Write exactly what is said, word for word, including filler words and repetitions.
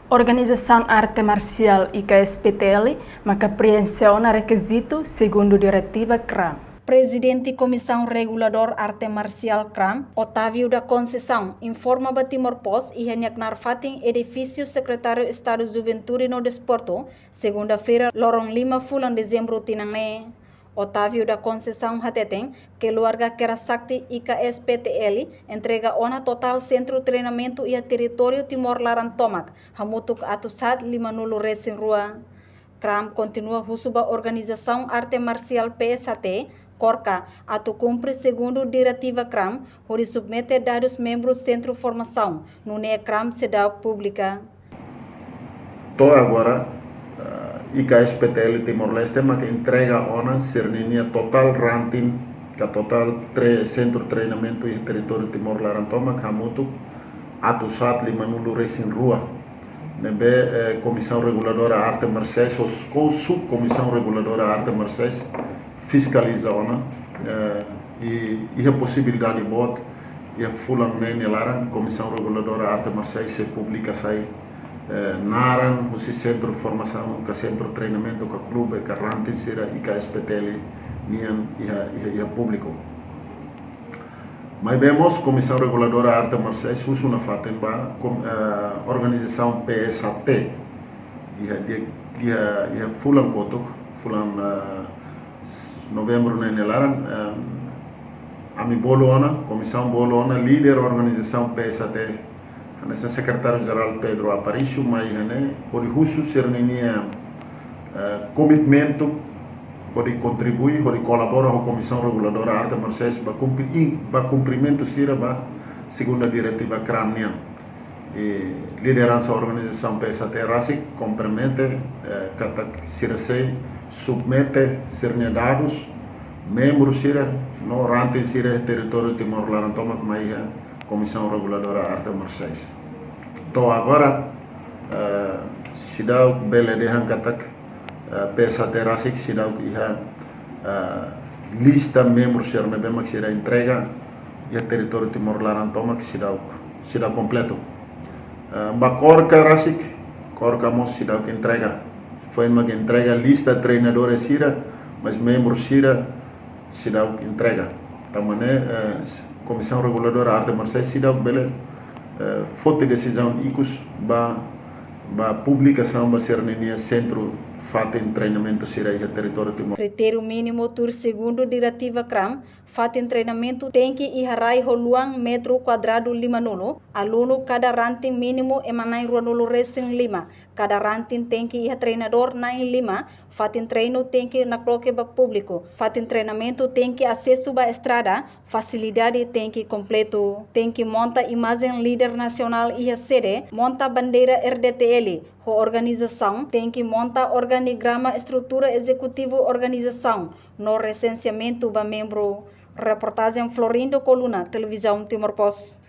Organizasaun Arte Marsiál I K S P T L maka preenxe ona rekizitu segundu diretiva kram. Prezidente Komisaun Reguladór Arte Marsiál kram, Otávio da Conceição, informa ba Timor Post iha nia knaar fatin edifísiu Sekretáriu Estadu Juventude no Desportu, segunda-feira, loron lima fulan dezembru tinan ne'e. Otávio da Conceição hateten, keluarga Kera Sakti I K S P T L entrega ona totál sentru treinamentu iha territóriu Timor laran tomak, hamutuk atus haat lima-nulu resin rua. Kram kontinua husu ba Organizasaun Arte Marsiál P S A T, KORKA, atu kumpre segundu diretiva kram, hodi submete dadus membru sentru formasaun, nune'e kram seidauk publika. To'o agora, eh, I K S P T L Timor-Leste maka entrega ona sira-ninia totál ranting, ka totál tre-, sentru treinamentu iha territóriu Timor laran tomak, hamutuk atus haat lima-nulu resin rua. Ne'ebé, eh, Komisaun Reguladora Arte Marsiais, ou s-, ou Subkomisaun Reguladora Arte Marsiais, fiskaliza ona, eh, i, iha posibilidade boot, iha fulan ne'e nia laran, Komisaun Reguladora Arte Marsiais sei publika sai, eh, naran husi sentru formasaun, ka sentru treinamentu, ka klube, ka ranting sira I K S P T L nian iha, iha, iha públiku. Maibé mós Komisaun Reguladora Arte Marsiais husu nafatin ba kom-, eh, organizasaun P S A T. Iha dia, iha, iha fulan kotuk, fulan, eh, novembru ne'e nia laran, eh, ami bolu ona, komisaun bolu ona, líder organizasaun P S A T, hanesan Sekretáriu Jerál Pedro Aparício, mai iha ne'e, hodi husu sira-ninia, eh, komitmentu, hodi kontribui, hodi kolabora ho Komisaun Reguladora Arte Marsiais ba kumpri-, i ba kumprimentu sira ba segunda diretiva kram nian. I lideransa organizasaun P S A T rasik kompromete, eh, katak sira sei submete sira-nia dadus, membru sira, no ranting sira territóriu Timor laran tomak mai iha Komisaun Reguladora Arte Marsiais. To'o agora, eh, seidauk bele dehan katak, eh, P S A T rasik seidauk iha, eh, lista membru sira ne'ebé mak sira entrega iha territóriu Timor laran tomak seidauk, seidauk kompletu. Eh, ba KORKA rasik, KORKA mós seidauk entrega. Foin mak entrega lista treinadores sira, mas membru sira seidauk entrega. Tanba ne'e, eh, Komisaun Reguladora Arte Marsiais seidauk bele, eh, foti desizaun ikus ba, ba publikasaun ba sira-ninia sentru fatin treinamentu sira iha territóriu Timor. Kritériu mínimu tuir segundu diretiva kram, fatin treinamentu tenke iha rai ho luan metru kuadradu lima-nulu, alunu kada ranting mínimu ema na'in rua-nulu resin lima, kada ranting tenke iha treinadór na'in lima, fatin treinu tenke nakloke ba públiku, fatin treinamentu tenke asesu ba estrada, fasilidade tenke kompletu, tenke monta imajen líder nasionál iha sede, monta bandeira R D T L, ho organizasaun tenke monta organigrama estrutura ezekutivu organizasaun, no resensiamentu ba membru. Reportajen Florindo Coluna, Televizaun Timor Post.